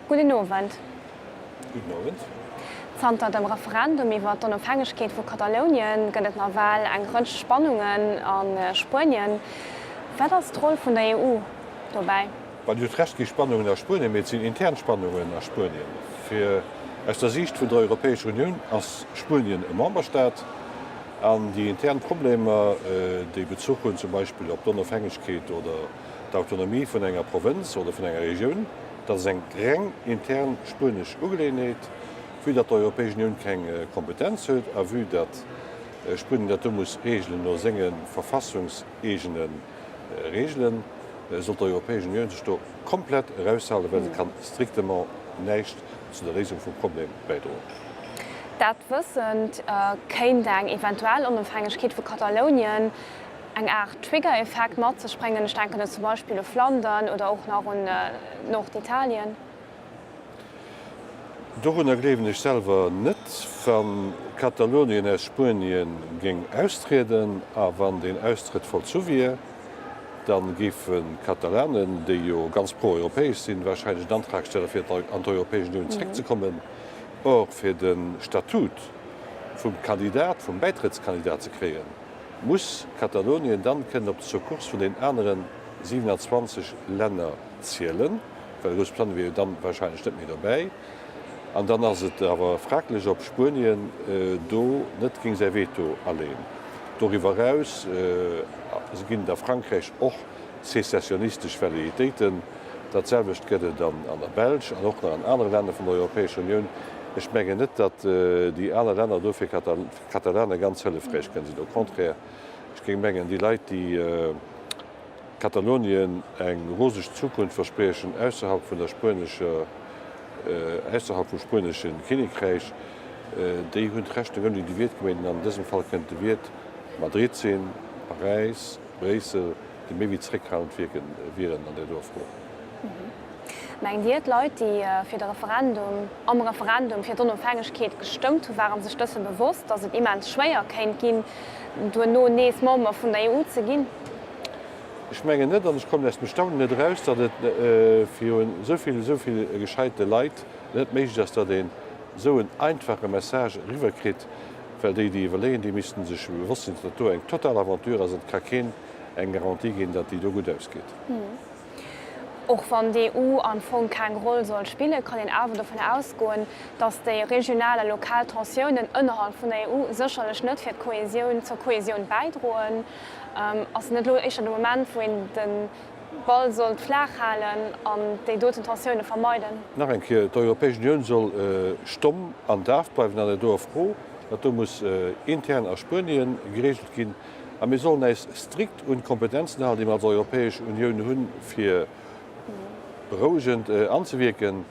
Gudden Owend. Gudden Owend. Zanter dem Referendum iwwer d'Onofhängegkeet vu Katalounien gëtt et nawell eng Rëtsch Spannungen a Spuenien. Wat ass d'Roll vun der EU dobäi? Well Dir hutt Recht, et gi Spannungen a Spuenien, mee et sinn intern Spannungen a Spuenien. Fir aus der Siicht vun der Europäescher Unioun ass Spuenien e Memberstaat an déi intern Problemer, déi Bezuch hunn zum Beispill op d'Onofhängegkeet oder d'Autonomie vun enger Provënz oder vun enger Regioun, Dat ass eng reng intern spuenesch Ugeleeënheet. Vue datt d'Europäesch Unioun keng Kompetenz huet a vue datt Spuenien dat do muss reegelen no senge verfassungseegene Reegelen, soll d'Europäesch Unioun sech do komplett eraushalen, well se kann strictement näischt zu der Léisung vum Problem bäidroen. Dat wëssend, kéint eng eventuell Onofhängegkeet vu Katalounien eng Aart Trigger-Effekt mat sech bréngen. Ech denken do zum Beispill u Flandern oder och nach un Norditalien. Dorunner gleewen ech selwer net. Wa Katalonien aus Spuenien géing austrieden a wann deen Austrëtt vollzu wier, da géifen d'Katalanen, déi jo ganz pro-europäesch sinn, warscheinlech en Antrag stellen, fir an d'Europäesch Unioun zeréckzekommen. Or, fir de Statut vum Kandidat, vum Bäitrëttskandidat ze kréien, muss Katalonien dann kënnen op de Secours vun den aneren 27 Länner zielen, well Groussbritannien wier jo dann wahrscheinlech net méi dobäi. An dann ass et awer fraglech, ob Spuenien do net géing säi Veto aleeën. Doriwwer eraus ginn et a Frankräich och sezessionistesch Velléitéiten. Dat selwecht gëtt et an der Belsch an och nach an anere Länner vun der Europäescher Unioun. Ech mengen net, datt déi aner Länner do fir D'Katalane ganz hëllefräich kënnen sinn. Au contraire, ech géing mengen, déi Leit, déi Katalonien eng roseg Zukunft verspriechen ausserhalb vun der spuenescher, ausserhalb vum spuenesche Kinnekräich, déi hunn d'Rechnung ouni de Wiert gemeet. An an dësem Fall kënnt de Wiert Madrid sinn, Paräis, Bréissel, déi méi wéi zeréckhalend wierken wieren an där doer Fro. Mengt Dir, d'Leit, déi fir de Referendum, am Referendum fir d'Onofhängegkeet gestëmmt hu ware sech dësse bewosst, datt et immens schwéier kéint ginn, duerno nees Member vun der EU ze ginn? Ech mengen net, an ech kommen aus dem Staunen net eraus, datt et virun esou vill, esou vill gescheite Leit net méiglech ass, datt een esou en einfache Message eriwwerkritt, well déi, déi iwwerleeën, déi missten sech bewosst sinn, datt dat do eng total Aventure ass an et ka keen eng Garantie ginn, datt déi do gutt ausgeet. Och wann d'EU am Fong keng Roll soll spillen, kann een awer dovun ausgoen, datt déi regional a lokal Tensiounen ënnerhalb vun der EU sécherlech net fir d'Kohesioun, zur Kohesioun bäidroen. Ass et net elo éischter de Moment, wou een de Ball sollt flaach halen an déi doten Tensioune vermeiden? Nach eng Kéier, D'Europäesch Unioun soll stomm an daf bleiwen an der doer Fro. Dat do muss intern a Spuenien gereegelt ginn. A mir sollen äis strikt un d'Kompetenzen halen, déi mer als Europäesch Unioun hunn, fir berouegend anzewierken,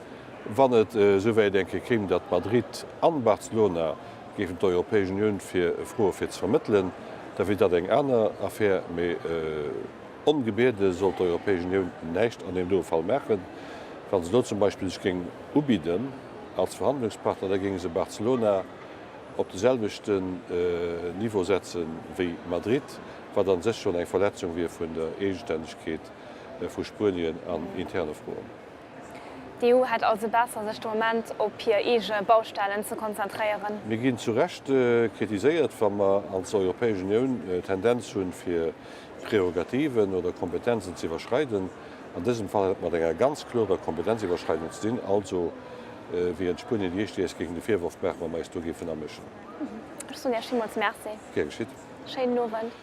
wann et esouwäit eng Kéier kéim, datt Madrid an Barcelona géifen d'Europäesch Unioun fir froe fir ze vermëttelen, da wier dat eng aner Affär. Mee ongebiede soll d'Europäesch Unioun näischt an deem doe Fall maachen. Wa se elo zum Beispill sech géing ubidden als Verhandlungspartner, da géinge se Barcelona op de selwechten Niveau setze wéi Madrid, wat a sech schonn eng Verletzung wier vun der Eegestännegkeet vu Spuenien an interne Froen. D'EU hätt also besser, sech de Moment op hir eege Baustellen ze konzentréieren. Mir ginn zu Recht kritiséiert, wa mer als Europäesch Unioun d'Tendenz hunn, fir Prärogativen oder Kompetenzen ze iwwerschreiden. An dësem Fall hätt et mat enger ganz klorer Kompetenziwwerschreidung ze dinn. Also wieren d'Spuenier déi éischt, déi eis géingen de Virworf maachen, wa mer eis do géifen amëschen. Ech soen Iech villmools Merci. Gär geschitt. Schéinen Owend.